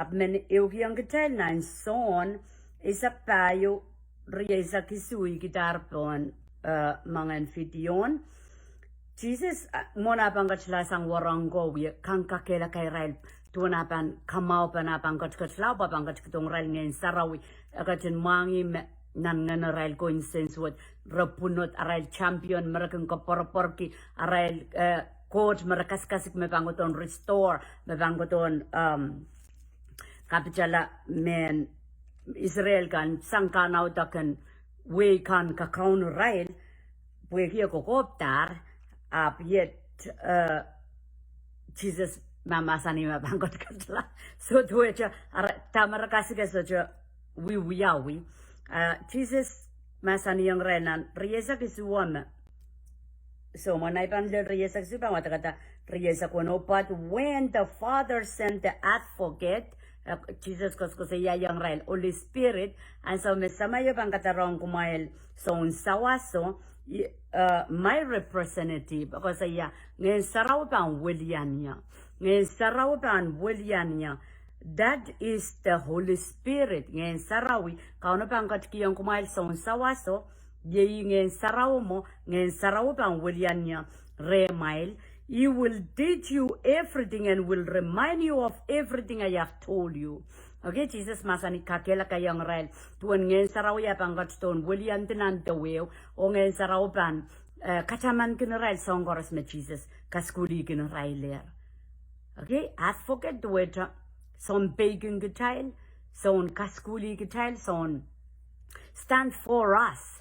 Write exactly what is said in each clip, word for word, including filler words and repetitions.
Ahpw men ehukihong kitail nan Sohn eisek pahieu, rieisek isuh, I kidahr pohn, eh, moangen video. Sises, ah, mwohn ah pahn ketila sang wahnpoaron ko, wie kak kakehlaka irail duwen ah pahn kamwahu, pahn ah pahn ketiketla, pwe ah pahn ketikihdohng irail Ngehn Sarawi, e ketin mwahngih me nan ngehn arail ko nsensuwed, re pwunod, arail champion me re kin koapworopworki, arail, eh, Koht me re kasikasik me pahn kohdohn restore, me pahn kohdohn, um, kapitala mehn Israel kan sang kan audaudkin wehi kan kakaun irail, pwehki e kokohpdahr, ahpw iet, eh, Sises mahmahsanih me pahn ketiketla. Soh duwehte, ara, dahme re kasik e sohte wiewiawi. Eh, Sises mahsanihong irail nan rieisek isuh me. Soh, mwein ei pahn lel rieisek isuh pahn wadekada rieisek weneu, but when the Father send the Advocate, eh, Sises koasokoasoiaiong irail Holy Spirit, ansou me Samaio pahn kadarohng kumwail soun sawaso, I, eh, my representative, koasoia, Ngehn Sarawi pahn welian ie. Ngehn Sarawi pahn welian ie. That is the Holy Spirit, Ngehn Sarawi. Kauno pahn ketikihong kumwail soun sawaso, iei Ngehn Sarawi mwo, Ngehn Sarawi pahn welian ie rehmwail. He will teach you everything and will remind you of everything I have told you. Okay, Sises mahsanih kakehlakaiong irail duwen Ngehn Sarawi ah pahn ketidohn weliandi nan deweo, oh Ngehn Sarawi pahn, eh, katamankin irail soahng koaros me Sises kasukuhlihkin irailehr. Okay, Advocate duwehte soun peiking kitail, soun kasukuhlih kitail, soun stand for us.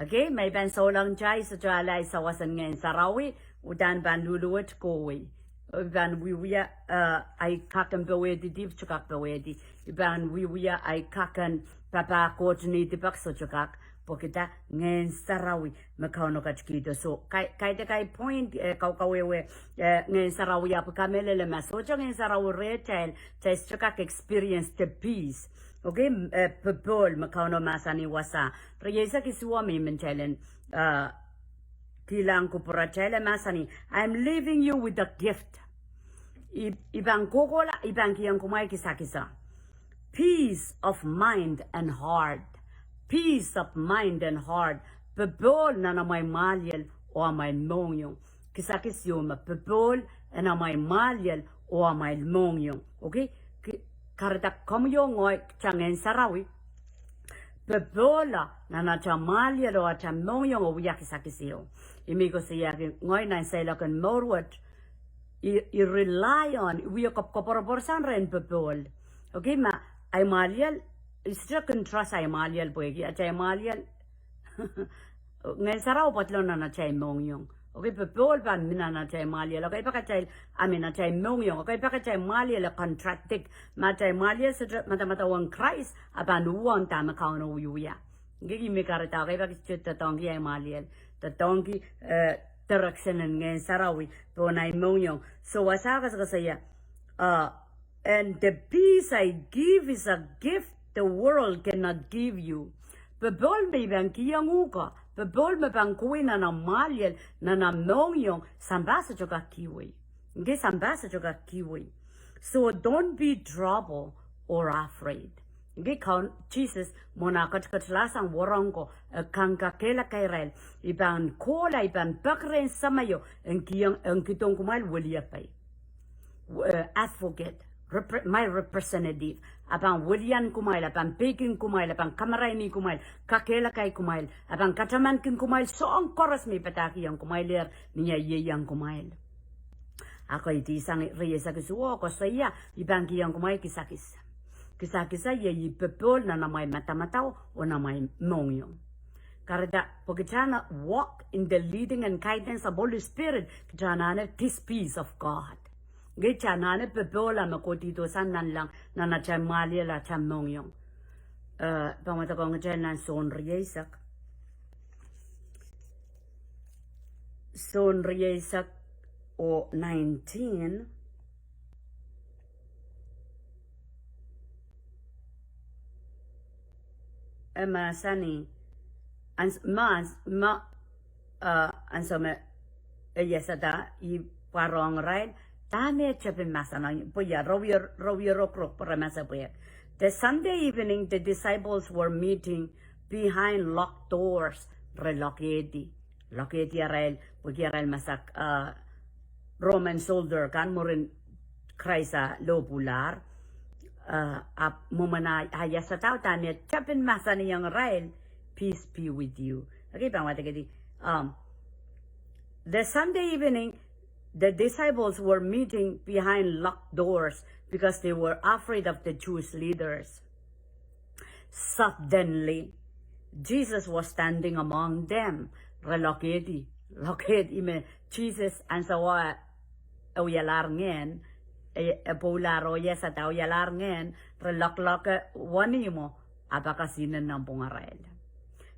Okay, ma I pahn souleng kitail, sohte ale ahi sawas en Ngehn Sarawi, uhdahn pahn luhluwet kohwei. I pahn wiewia, eh, ahi kak en powehdi dihp, sohte kak powehdi. I pahn wiewia ahi kak en papah Koht ni dipak, sohte kak. Pwehki dah? Ngehn Sarawi me Kauno ketikihdo. Soh, kai, kaidehk ahi point, eh, kaukawehwe, eh, Ngehn Sarawi, ahpw kamehlele ma sohte Ngehn Sarawi rehtail, kitail sohte kak experience the peace. Okay, m-, eh, popohl me Kauno mahsanih wasa. Rieisek isuh me I men kitail en, eh, kilang kupwuratail, e mahsanih, I am leaving you with a gift. I, I pahn kohkohla, I pahn kihong kumwail kisakis. Peace of mind and heart. Peace of mind and heart. Popohl nan amwail mwahliel oh amwail mohngiong. Kisakis ieu me popohl en amwail mwahliel oh amwail mohngiong. Okay? Ki-, kahrehda komwi oh ngehi, kita Ngehn Sarawi. Popohl nan ata mwahliel oh ata mohngiong oh wia kisakis ieu. I mih koasoiahki ngehi nan seiloak en mour wet, I, I rely on, I wie koap-, koapworopworsang rehn popohl. Okay, ma ahi mwahliel, I sohte kin trust ahi mwahliel pwehki atail mwahliel, Ngehn Sarawi pwoatlong nan atail mohngiong. Okay, popohl pahn mi nan atail mwahliel. Okay, pak atail, I mean, atail mohngiong. Okay, pak atail mwahliel e contradict. Ma atail mwahliel sohte madamadau ong Krais, a pahn uhwong dahme Kauno wiewia. Ngehi mih kahrehda, okay, pak I sohte doadoahngki ahi mwahliel. Doadoahngki, eh, direction en Ngehn Sarawi pohn ahi mohngiong. Soh, wasa koasokoasoia, uh, and the peace I give is a gift the world cannot give you. Popohl me I pahn kihong uhk, popohl me pahn kohwei nan amw mwahliel, nan amw mohngiong, sampah sohte kak kihwei. Ngehi sampah sohte kak kihwei. So don't be troubled or afraid. Ngehi Kaun-, Sises, mwohn ah ketiketlahsang wahnpoaron ko, e kak kakehlaka irail, I pahn kohla, I pahn peki rehn Samaio, en kihong, en kihdohng kumwail weliepe. Eh, advocate, repre-, my representative, a pahn welian kumwail, a pahn peiking kumwail, a pahn kamaraini kumwail, kakehlakai kumwail, a pahn katamankin kumwail soahng koaros me I padahkihong kumwail, er, ni ah I ieiang kumwail. Ahpw I sang rieisek isuh oh koasoia, I pahn kihong kumwail kisakis. Kisakis iei I popohl nan amwail madamadau oh nan amwail mohngiong. Kahrehda, pwe kita en walk in the leading and guidance of Holy Spirit, kita anahne this peace of God. Ngehi kita anahne popohl me kohdido sang nanleng, nan atail mwahliel, atail mohngiong. Eh, pahn wadek ong kitail nan Sohn rieisek. Sohn rieisek oh nineteen. E mahsanih, ans-, ma, ma, eh, ansou me, eh, I esada, I pwarohng irail, Dahme tepin mahsanih, pwe ia, re wie, re wie rokorok pwe re masak pwe. The Sunday evening, the disciples were meeting behind locked doors, re lokedi. Lokedi arail, pwehki arail masak, uh, Roman soldier kan mwurin Krais a lohpwulahr. Uh, ahpw mwomwen ah, ah, iasadao dahme tepin mahsanihong irail, "Peace be with you." Okay, pahn wadekedi, um, the Sunday evening, the disciples were meeting behind locked doors because they were afraid of the Jewish leaders. Suddenly, Jesus was standing among them. Re lokedi, lokedi me Sises ansou e wialahr ngehn, e, e pwoulahr oh iasadao wialahr ngehn, re lokolok wenihmwo, ahpw e kesihnen nanpwungarail.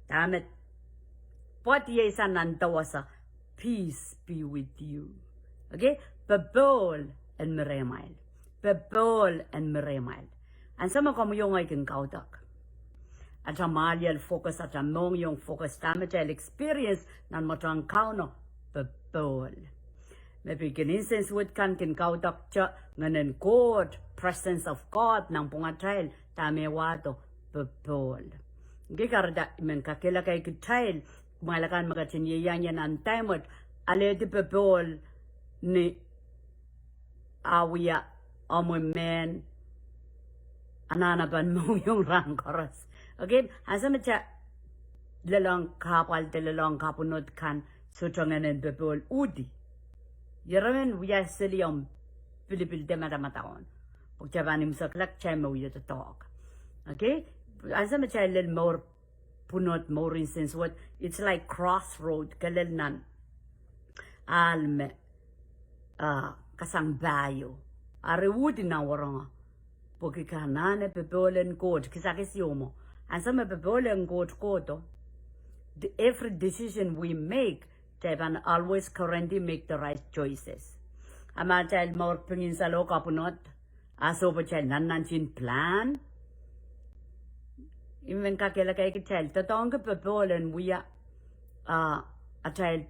Dahme pwoat iei sang nan dewasa, "Peace be with you." Okay? Popohl en mi rehmwail. Popohl en mi rehmwail. Ansou me komwi oh ngehi kin kaudok, atail mwahliel focus, atail mohngiong focus, dahme atail experience nan mwohtail Kauno, popohl. Me pil kin insensuwed kan kin kaudok te Ngehnen Koht, presence of God nanpwungatail, dahme wahdo, popohl. Ngehi kahrehda I men kakehlaka kitail, kumwail akan me ketin ieiang ie nan time wet, alehdi popohl ni ah wia omw mehn anahnepen mohngiong rahn koaros. Okay, ansou me te lelohng kahpwal de lelohng kapwunod kan, sohte ngehnen popohl uhdi. Ieremen wia seli omw pilipil de madamadau. Pwe te pahn imwisekla kitail me wie doadoahk. Okay? Ansou me te lel mour pwunod, mour insensuwed, it's like crossroad, ke lel nan ahl me, uh, kasang pahieu. Ari uhdi nan wahnpoaron. Pwehki ke anahne popohl en Koht, kisakis ieu mwo. Ansou me popohl en Koht kohdo, the, every decision we make, kitail pahn always currently make the right choices. A ma kitail mour pingin salo kapwunod, a soh pwe kitail nannantin plan. I men kakehlaka kitail, doadoahngki popohl en wia, uh, atail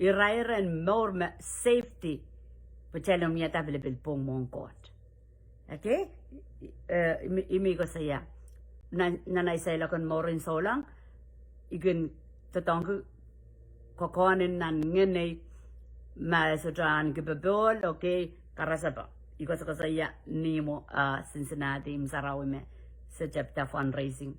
irairen mour me safety, pwe kitail omw iada pilipil pwong mwohn Koht. Okay? Eh, I men, I men koasoia. Nan, nan ei seiloak en mour en souleng, I kin doadoahngki kokohn en nan ngenei, ma e sohte ahneki popohl, okay, karasepe. I koasokoasoia ni mwo, ah, Cincinnati, imw sarawi me se tepda fundraising.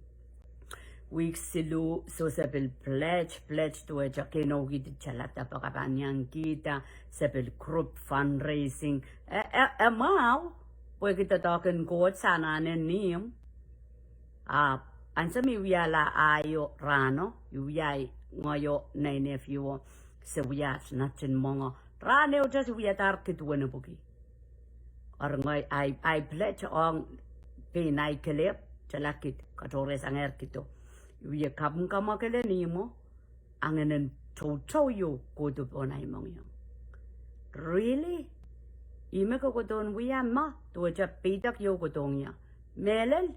Wihk siluh, soh se pil pledge, pledge duwehte keineukihdi talada pwe ke pahn iang kihda, se pil group fundraising. E, e, e mwahu, pwehki doadoahk en Koht se anahne ni imw. Ahpw ansou me I wiahla aio rahno, I wia, ngehi oh nei nephew o, se wia nat en mwenge. Rahn ehute se wiadahr kid wenepwiki. Eri ngehi, I, I pledge ong pein ahi kelehpw, tala kid, katohrehsangehr kido. I wie kapingkamwakele ni mwo, a ngehnen toutou ieu kohdo pohn ahi mohngiong. Really? Ihme ke kohdohn wia ma, duwehte peidek ieu kohdohng ie. Mehlel,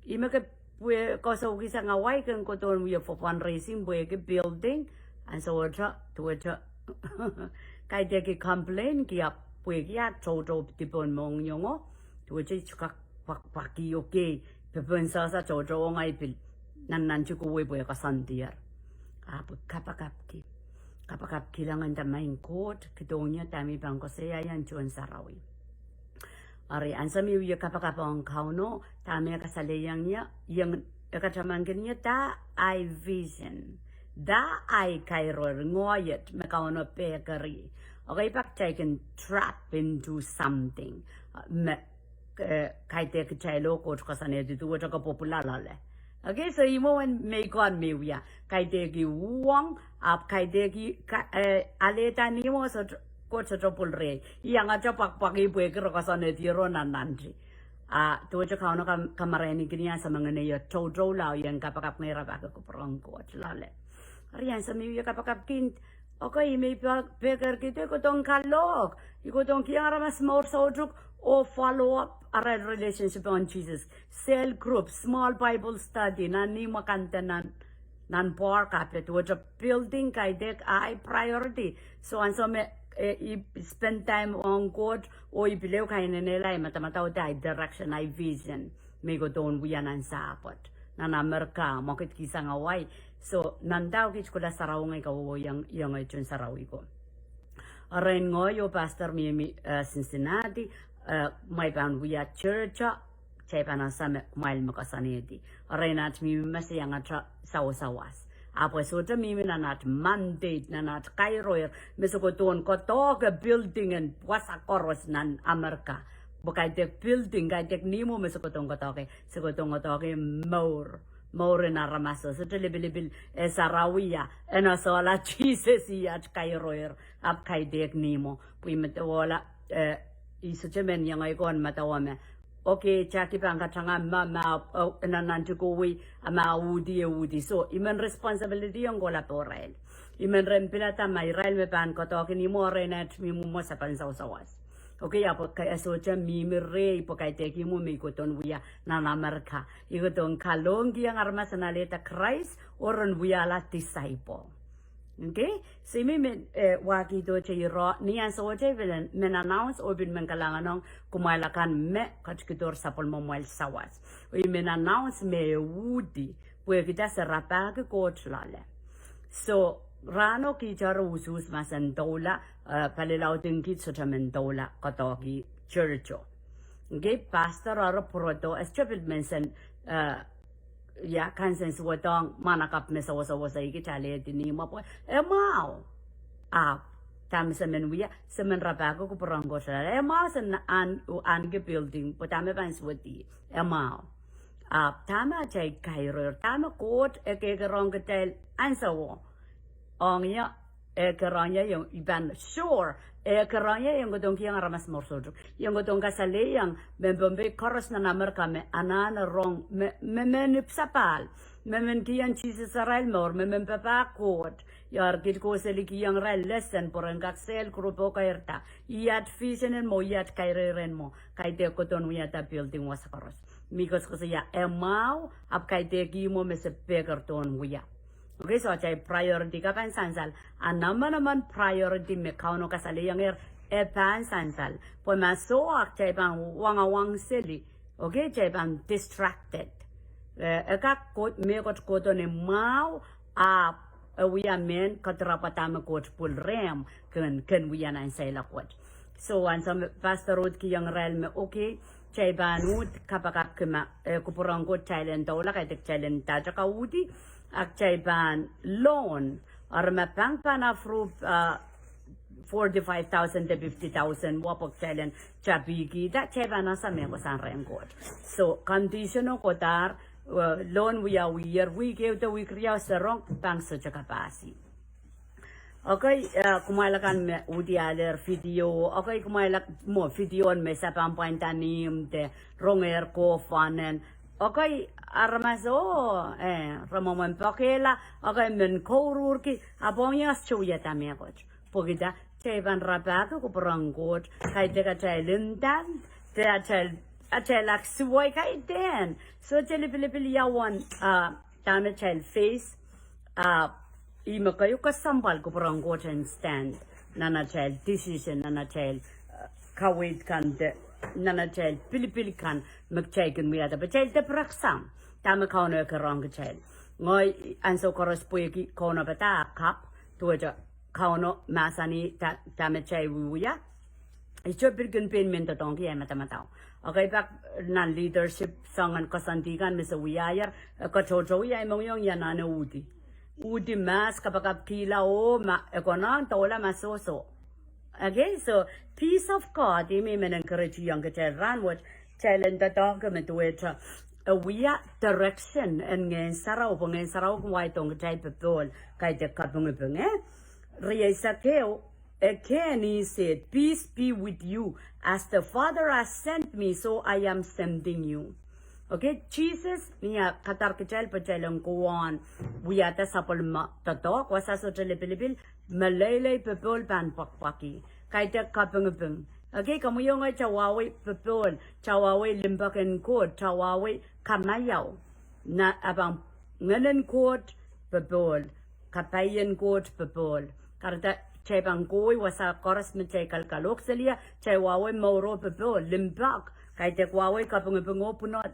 ihme ke pwe koasoiakisang awa I kin kohdohn wia for fundraising pwehki building, ansou wet, duwehte kaidehk I complain-ki ahpw pwehki a toutou di pohn mohngiongo, duwehte I kak pwakpwaki, okay, pepen sasa toutou ong ahi pil nannanti kohwei pwe koasoandier. Ahpw kapakapki. Kapakapki, kilang nda, Maing Koht, kihdohng ie dahme I pahn koasoia iei tohn sarawi. Eri ansou me I wie kapakap ong Kauno, dahme e kasalehiong ie, iang e katamankin ie, da ahi vision, da ahi kairo, ngoaiet me Kauno pekeri. Okay, pak taken trap into something, uh, me eh, kaidehk kitail oh Koht koasoanehdi duwehte ke pwupwula loale. Okay, so ih mwomwen mehkot me I wia. Kaidehk I uhwong, ahpw kaidehk I ka-, eh, alehda ni mwo sohte, Koht sohte pwil rehi. I iang ata pwakpwaki pwehki re koasoanehdi ro nannanti. Ah, duwehte Kauno kam-, kamarainih kin ie ansou me ngeneio toutou lao I en kapakap ngehi rapahki kupwur en Koht loale. Eri ansou me I wie kapakapkin, okay, I men pek-, pekerkihdo, I kohdohng kalohk, I kohdohng kihong aramas mour soutuk, oh follow up arail relationship ong Sises. Cell group, small Bible study, nan ihmw akan de nan, nan park ape, duwehte building kaidehk ahi priority. So ansou me eh, I spend time ong Koht, oh I pil ehu kainenehla ahi madamadau de ahi direction, ahi vision, me I kohdohn wia nan sahpwet, nan Amerika, mwekid kihsang Hawaii. So, nan dau kiht kohla sarawi ngehi kawehwehiong, iong ei tohn sarawi ko. Erein ngehi oh pastor mihmi, eh, Cincinnati, eh, kumwail pahn wia church, kitail pahn ese me kumwail me koasoanehdi. Erein at mihmi me se iang at sawasawas. Ahpw e sohte mihmi nan at mandate, nan at kairoir, me se kohdohn koadoahke building en wasa koaros nan Amerika. Pwe kaidehk building, kaidehk nihmwo me se kohdohn koadoahke, se kohdohn koadoahke mour. Mour en aramaso, sohte lipilipil, e sarawia, e nasehla Sises ih at kairoir, ahpw kaidehk nihmwo. Pwe I medewe ohla, eh, I sohte men iang ei kohn medewe me okay, Jackie pahn katanga ma, ma, oh, nannantiko wei, a ma uhdi e uhdi. So, I men responsibility ong kohla pohrail. I men ren pilada ma irail me pahn koadoahki nihmwo, erein at mihmi mwomwe se pahn sawasawas. Okay, ahpw ke, e sohte mihmi rehi pwe kaidehk ihmwo me I kohdohn wia nan Amerika. I kohdohn kalohkihong aramas en alehda Krais, oh ren wiahla disciple. Okay? So I men, eh, wahkihdohte ire, ni ansou te I pil men announce, oh I pil men kalahngan ong kumwail akan me ketikihdohr sapwellimamwail sawas. Oh I men announce me e uhdi, pwehki dah, se rapahki Koht loale. So, rahno kiht eri usuhs mahsen doula, eh, palilaudin kiht sohte men doula, koadoahki church o. Okay, pastor eri pwurodo, e sohte pil men sen, eh, ia, kansensuwedong mwahnakapw me sewesewese kitail alehdi nihmwo pwe e mwahu. Ahpw, dahme se men wia, se men rapahki kupwur en Koht loale. E mwahu se nan, ahneki building, pwe dahme pahn suwedih. E mwahu. Ahpw, dahme atail kairoir, dahme Koht e kekerohng kitail ansowo. Ong ie, e kerohng ie, iong, I pahn sure, e kerohng ie iong kohdohn kihong aramas mour soutuk. Iong kohdohn kasalehiong, me Pohnpei koaros nan Amerika me anahne rong, me, me men ipwsapahl, me men kihong Sises arail mour, me men papah Koht. Eri kiht kohseli kihong irail lesson, pwe ren kak cell group o kairda. Ih at vision en mwo, ih at kairoir en mwo. Kaidehk kohdohn wiahda building wasa koaros. Mi koasokoasoia e mwahu, ahpw kaidehk ihmwo me se pahn kohdohn wia. Okay, so atail priority ka pahn sansal. A namenemen priority me Kauno kasalehiong er, e pahn sansal. Pwe ma soh, kitail pahn wangawang seli. Okay, kitail pahn distracted. Eh, e kak Koht, mehkot kohdo ni mwahu, ahpw e wia mehn kadirapwa dahme Koht pwil rehmw kin, kin wia nan seiloak wet. So, ansou me pastor uhd kihong irail me, okay, kitail pahn uhd kapakapki ma, eh, kupwur en Koht kitail en doula, kaidehk kitail en dahte kauhdi, a kitail pahn loan, eri ma bank pahn approve, ah, forty-five thousand de fifty thousand, wahpw kitail en tapikihda, kitail pahn ese mehkot sang rehn Koht. So, condition o kohdahr, eh, loan wiawiher, wihk ehu de wihk riau se rong, bank sohte kapahsi. Okay, eh, kumwail akan me uhdi alehr video, okay, kumwail ak-, mwo video en me se pahn pwainda nihmw de rongehr kohwanohng. Okay, aramas o, eh, re mwomwen pokehla, okay, men kouruhrki, ahpw ong ie sohte wiahda mehkot. Pwehki dah, kitail pahn rapahki kupwur en Koht, kaidehk atail intent, de atail, atail aksuwei kaidehn. Sohte lipilipil ia uwen, ah, dahme kitail face, ah, ih me keieu kesempwal kupwur en Koht en stand, nan atail decision, nan atail, ah, kaweid kan de, nan atail pilipil kan, me kitail kin wiahda, pwe kitail de pireksang, dahme Kauno kerohng kitail. Ngehi ansou koaros pwehki Kauno pahn kapw, duwehte Kauno mahsanih da-, dahme kitail wiewia. I sohte pil kin pein men doadoahngki ahi madamadau. Okay, pak nan leadership soangen koasoandi kan me se wiahier, e katohtohie ahi mohngiong ia anahne uhdi. Uhdi mahs kapakapkihla oh ma, e konehng doula ma sohso. Okay, so peace of God, ih me I men encourage-iong kitail rahnwet, kitail en doadoahngki me duwehte, e wia direction en Ngehn Sarawi, pwe Ngehn Sarawi kin wahdohng kitail popohl, kaidehk kapingiping, eh? Rieisek ehu, again he said, peace be with you. As the Father has sent me, so I am sending you. Okay, Sises, ni ah kadar kitail pwe kitail en kohwong wiahda sapwellime doadoahk, wasa sohte lipilipil, meleilei popohl pahn pwakpwaki. Kaidehk kapingiping. Okay, komw iang wia tawawei popohl, tawawei limpoak en Koht, tawawei kamaiau. Nan, a pahn Ngehn en Koht popohl, kapaien Koht popohl. Kahrehda Kitail pahn kohwei wasa koaros me kitail kalkal. Oh kiselehda, kitail wahwei mour oh popohl, limpoak, kaidehk wahwei kapingiping oh pwunod.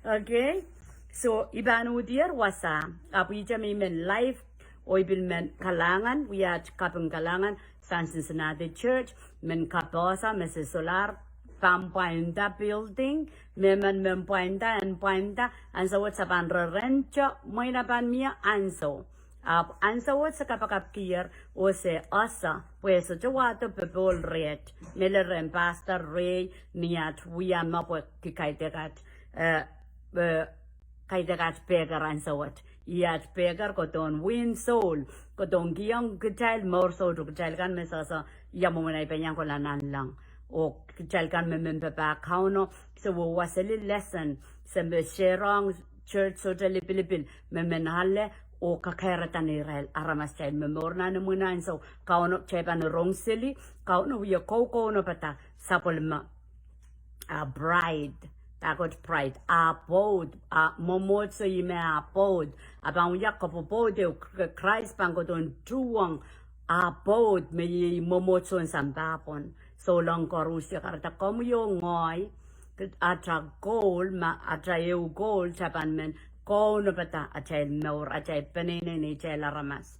Okay? So, I pahn uhdier wasa, ahpw ihte me I men live, oh I pil men kalahngan, wia aht kaping kalahngan sang Cincinnati Church, men kapehse, me se solahr pahn pwainda building, me men men pwainda, en pwainda, ansou wet se pahn rerento, mwein e pahn mie ansou. Ahpw ansou wet se kapakapkier oh se ese, pwe e sohte wahdo popohl reht, mehlel rehn pastor rehi ni aht wia me pwe ki kaidehk aht, eh, eh, kaidehk aht pehker ansou wet. Ih aht pehker kohdohn win soul, kohdohn kihong kitail mour soutuk, kitail kan me sehse ia mwomwen ei pahn iang kohla nanleng. Oh kitail kan me men papah Kauno, se wehwehseli lesson, se me sehrohng church sohte lipilipil, me men ale oh kakairada neirail aramas, kitail me mour nan imwin ansou, Kauno, kitail pahn rong seli, Kauno wie kou, kounopada sapwellime, ah, pride, dahkot pride, ah, pwoud, ah, mwomwohdiso ih me ah pwoud, ah pahn wia kapwopwoud ehu, Krais pahn kohdohn tuhwong ah pwoud me iei mwomwohdiso en sampah pwon. Souleng koaros, kahrehda komwi oh ngehi, atail goal, ma atail ehu goal, kitail pahn men kounopada atail mour, atail peneinei, neitail aramas.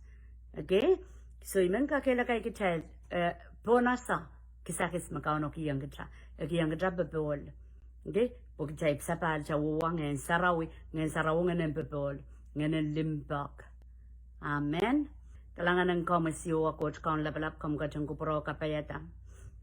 Okay? So I men kakehlaka kitail, eh, pohnese kisakis me Kauno kihong kita. E kihong kita popohl. Okay? Pwe kitail sapahl, kitail wia Ngehn Sarawi, Ngehn Sarawi ngehnen popohl, ngehnen limpoak. Amen. Kalahngan en komwi Siohwa Koht Kaun lapalap, komw ketin kupwure oh kapaiada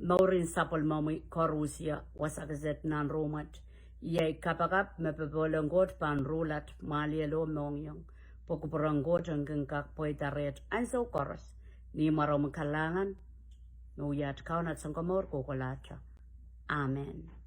mouren sapwellimomwi koaros wasa kiset nan room wet. Iei kapakap me popohl en Koht pahn ruhla aht mwahliel oh mohngiong, pwe kupwuren Koht en kin kak pweida reht ansou koaros. Ni mwaromwi kalahngan, me wia aht Kaun, aht Sounkomour kohkohlahte. Amen.